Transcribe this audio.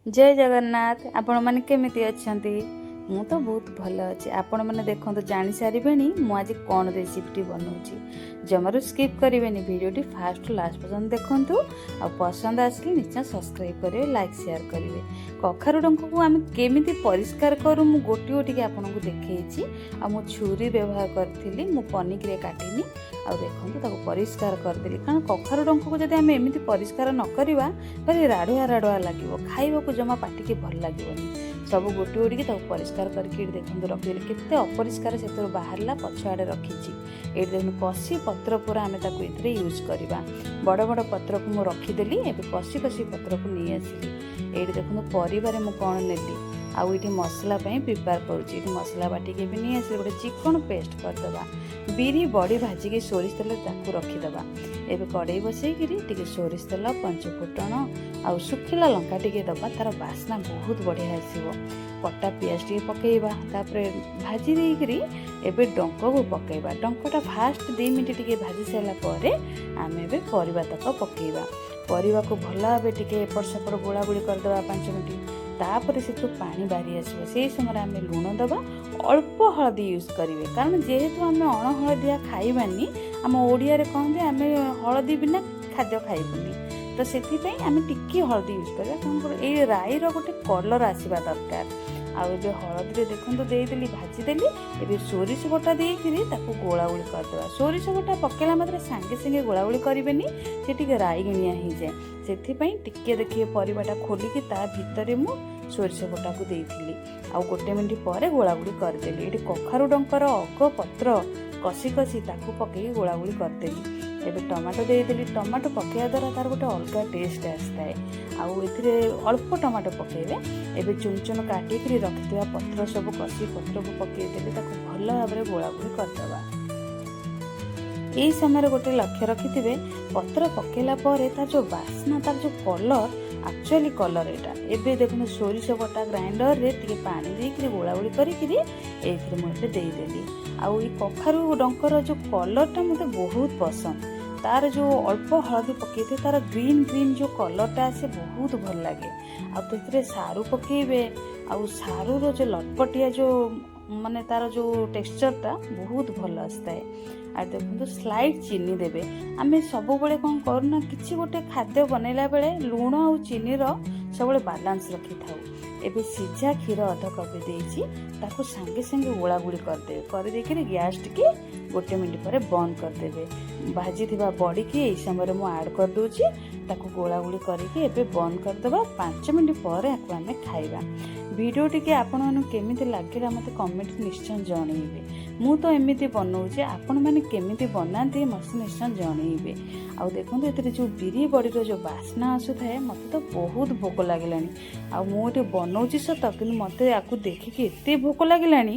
ଜୟ ଜଗନ୍ନାଥ। ଆପଣମାନେ କେମିତି ଅଛନ୍ତି? ମୁଁ ତ ବହୁତ ଭଲ ଅଛି। ଆପଣମାନେ ଦେଖନ୍ତୁ, ଜାଣିସାରିବେଣି ମୁଁ ଆଜି କ'ଣ ରେସିପିଟି ବନାଉଛି। ଜମାରୁ ସ୍କିପ୍ କରିବେନି, ଭିଡ଼ିଓଟି ଫାଷ୍ଟ ଲାଷ୍ଟ ପର୍ଯ୍ୟନ୍ତ ଦେଖନ୍ତୁ। ଆଉ ପସନ୍ଦ ଆସିଲେ ନିଶ୍ଚୟ ସବସ୍କ୍ରାଇବ୍ କରିବେ, ଲାଇକ୍, ସେୟାର କରିବେ। କଖାରୁ ଡଙ୍କକୁ ଆମେ କେମିତି ପରିଷ୍କାର କରୁ, ମୁଁ ଗୋଟିଏ ଗୋଟିକି ଆପଣଙ୍କୁ ଦେଖେଇଛି। ଆଉ ମୁଁ ଛୁରୀ ବ୍ୟବହାର କରିଥିଲି, ମୁଁ ପନିକିରେ କାଟିନି। ଆଉ ଦେଖନ୍ତୁ, ତାକୁ ପରିଷ୍କାର କରିଦେଲି, କାରଣ କଖାରୁ ଡଙ୍କକୁ ଯଦି ଆମେ ଏମିତି ପରିଷ୍କାର ନ କରିବା, ଭାରି ରାଢ଼ୁଆ ରାଢ଼ୁଆ ଲାଗିବ, ଖାଇବାକୁ ଜମା ପାଟିକି ଭଲ ଲାଗିବନି। ସବୁ ଗୋଟି ଗୋଟିକି ତାକୁ ପରିଷ୍କାର କରିକି ଏଇଠି ଦେଖନ୍ତୁ ରଖିଦେଲି। କେତେ ଅପରିଷ୍କାର ସେଥିରୁ ବାହାରିଲା, ପଛ ଆଡ଼େ ରଖିଛି। ଏଇଠି ଦେଖନ୍ତୁ, କଷି ପତ୍ର ପୁରା ଆମେ ତାକୁ ଏଥିରେ ୟୁଜ୍ କରିବା। ବଡ଼ ବଡ଼ ପତ୍ରକୁ ମୁଁ ରଖିଦେଲି, ଏବେ କଷି କଷି ପତ୍ରକୁ ନେଇ ଆସିଲି। ଏଇଠି ଦେଖନ୍ତୁ, ପରିବାରେ ମୁଁ କ'ଣ ନେଲି ଆଉ ଏଇଠି ମସଲା ପାଇଁ ପ୍ରିପେୟାର କରୁଛି। ଏଇଠି ମସଲା ବାଟିକି ଏବେ ନେଇ ଆସିଲି, ଗୋଟେ ଚିକଣ ପେଷ୍ଟ କରିଦେବା। ବିରି ବଡ଼ି ଭାଜିକି ସୋରିଷ ତେଲ ତାକୁ ରଖିଦେବା। ଏବେ କଡ଼େଇ ବସେଇକିରି ଟିକେ ସୋରିଷ ତେଲ, ପଞ୍ଚ ଫୁଟଣ ଆଉ ଶୁଖିଲା ଲଙ୍କା ଟିକେ ଦେବା, ତା'ର ବାସ୍ନା ବହୁତ ବଢ଼ିଆ ଆସିବ। କଟା ପିଆଜ ଟିକେ ପକାଇବା, ତାପରେ ଭାଜି ଦେଇକିରି ଏବେ ଡଙ୍କକୁ ପକାଇବା। ଡଙ୍କଟା ଫାଷ୍ଟ 2 ମିନିଟ୍ ଟିକେ ଭାଜି ସାରିଲା ପରେ ଆମେ ଏବେ ପରିବା ତକ ପକାଇବା। ପରିବାକୁ ଭଲ ଭାବେ ଟିକେ ଏପଟ ସେପଟ ଗୋଳାଗୋଳି କରିଦେବା 5 ମିନିଟ୍। ତାପରେ ସେଥିରୁ ପାଣି ବାହାରି ଆସିବ, ସେଇ ସମୟରେ ଆମେ ଲୁଣ ଦେବା। ଅଳ୍ପ ହଳଦୀ ୟୁଜ୍ କରିବେ, କାରଣ ଯେହେତୁ ଆମେ ଅଣ ହଳଦିଆ ଖାଇବାନି, ଆମ ଓଡ଼ିଆରେ କହନ୍ତି ଆମେ ହଳଦୀ ବିନା ଖାଦ୍ୟ ଖାଇବୁନି, ତ ସେଥିପାଇଁ ଆମେ ଟିକିଏ ହଳଦୀ ୟୁଜ୍ କରିବା, କାରଣ ଏଇ ରାଇର ଗୋଟେ କଲର୍ ଆସିବା ଦରକାର। ଆଉ ଏବେ ହଳଦୀରେ ଦେଖନ୍ତୁ ଦେଇଦେଲି, ଭାଜିଦେଲି। ଏବେ ସୋରିଷ ବଟା ଦେଇକିରି ତାକୁ ଗୋଳାଗୋଳି କରିଦେବା। ସୋରିଷ ବଟା ପକାଇଲା ମାତ୍ରେ ସାଙ୍ଗେ ସାଙ୍ଗେ ଗୋଳାଗୋଳି କରିବେନି, ସେ ଟିକେ ରାଇଗିଣିଆ ହେଇଯାଏ। ସେଥିପାଇଁ ଟିକେ ଦେଖିବେ, ପରିବାଟା ଖୋଲିକି ତା ଭିତରେ ମୁଁ ସୋରିଷ ବଟାକୁ ଦେଇଥିଲି ଆଉ ଗୋଟେ ମିନିଟ୍ ପରେ ଗୋଳାଗୋଳି କରିଦେଲି। ଏଠି କଖାରୁ ଡଙ୍କର ଅଗ ପତ୍ର କଷି କଷି ତାକୁ ପକେଇକି ଗୋଳାଗୋଳି କରିଦେଲି। ଏବେ ଟମାଟୋ ଦେଇଦେଲି। ଟମାଟୋ ପକାଇବା ଦ୍ୱାରା ତାର ଗୋଟେ ଅଲଗା ଟେଷ୍ଟ ଆସିଥାଏ ଆଉ ଏଥିରେ ଅଳ୍ପ ଟମାଟୋ ପକାଇବେ। ଏବେ ଚୁନ ଚୁନ କାଟିକିରି ରଖିଥିବା ପତ୍ର ସବୁ କଷି ପତ୍ରକୁ ପକାଇଦେଲି, ତାକୁ ଭଲ ଭାବରେ ଗୋଳାଗୋଳି କରିଦେବା। ଏଇ ସମୟରେ ଗୋଟେ ଲକ୍ଷ୍ୟ ରଖିଥିବେ, ପତ୍ର ପକାଇଲା ପରେ ତାର ଯେଉଁ ବାସ୍ନା, ତାର ଯେଉଁ କଲର୍, ଆକ୍ଚୁଆଲି କଲର୍ ଏଇଟା। ଏବେ ଦେଖନ୍ତୁ, ସୋରିଷ ବଟା ଗ୍ରାଇଣ୍ଡରରେ ଟିକେ ପାଣି ଦେଇକିରି ଗୋଳାଗୋଳି କରିକିରି ଏଇଥିରେ ମୁଁ ଏବେ ଦେଇଦେଲି। ଆଉ ଏଇ କଖାରୁ ଡଙ୍କର ଯେଉଁ କଲର୍ଟା ମୋତେ ବହୁତ ପସନ୍ଦ। ତାର ଯେଉଁ ଅଳ୍ପ ହଳଦୀ ପକାଇଥିବେ, ତାର ଗ୍ରୀନ୍ ଗ୍ରୀନ୍ ଯେଉଁ କଲର୍ଟା ଆସେ, ବହୁତ ଭଲ ଲାଗେ। ଆଉ ସେଥିରେ ସାରୁ ପକାଇବେ, ଆଉ ସାରୁର ଯେଉଁ ଲଟପଟିଆ ଯେଉଁ ମାନେ ତାର ଯେଉଁ ଟେକ୍ସଚରଟା ବହୁତ ଭଲ ଆସିଥାଏ। ଆଉ ଦେଖନ୍ତୁ, ସ୍ଲାଇଟ୍ ଚିନି ଦେବେ। ଆମେ ସବୁବେଳେ କ'ଣ କରୁନା, କିଛି ଗୋଟେ ଖାଦ୍ୟ ବନେଇଲା ବେଳେ ଲୁଣ ଆଉ ଚିନିର ସବୁବେଳେ ବାଲାନ୍ସ ରଖିଥାଉ। ଏବେ ସିଝା କ୍ଷୀର ଅଧ କପ୍ ଦେଇଛି, ତାକୁ ସାଙ୍ଗେ ସାଙ୍ଗେ ଗୋଳାଗୁଳି କରିଦେବେ। କରିଦେଇକିରି ଗ୍ୟାସ୍ ଟିକେ ଗୋଟେ ମିନିଟ୍ ପରେ ବନ୍ଦ କରିଦେବେ। ଭାଜିଥିବା ବଡ଼ିକି ଏଇ ସମୟରେ ମୁଁ ଆଡ଼୍ କରିଦେଉଛି। ତାକୁ ଗୋଳାଗୁଳି କରିକି ଏବେ ବନ୍ଦ କରିଦେବା। 5 ମିନିଟ୍ ପରେ ଆକୁ ଆମେ ଖାଇବା। ଭିଡ଼ିଓ ଟିକେ ଆପଣମାନଙ୍କୁ କେମିତି ଲାଗିଲା, ମୋତେ କମେଣ୍ଟ ନିଶ୍ଚୟ ଜଣେଇବେ। ମୁଁ ତ ଏମିତି ବନଉଛି, ଆପଣମାନେ କେମିତି ବନାନ୍ତି ମୋତେ ନିଶ୍ଚୟ ଜଣେଇବେ। ଆଉ ଦେଖନ୍ତୁ, ଏଥିରେ ଯେଉଁ ବିରି ବଡ଼ିର ଯେଉଁ ବାସ୍ନା ଆସୁଥାଏ, ମୋତେ ତ ବହୁତ ଭୋକ ଲାଗିଲାଣି। ଆଉ ମୁଁ ଏଠି ବନଉଛି ସତ, କିନ୍ତୁ ମୋତେ ୟାକୁ ଦେଖିକି ଏତେ ଭୋକ ଲାଗିଲାଣି।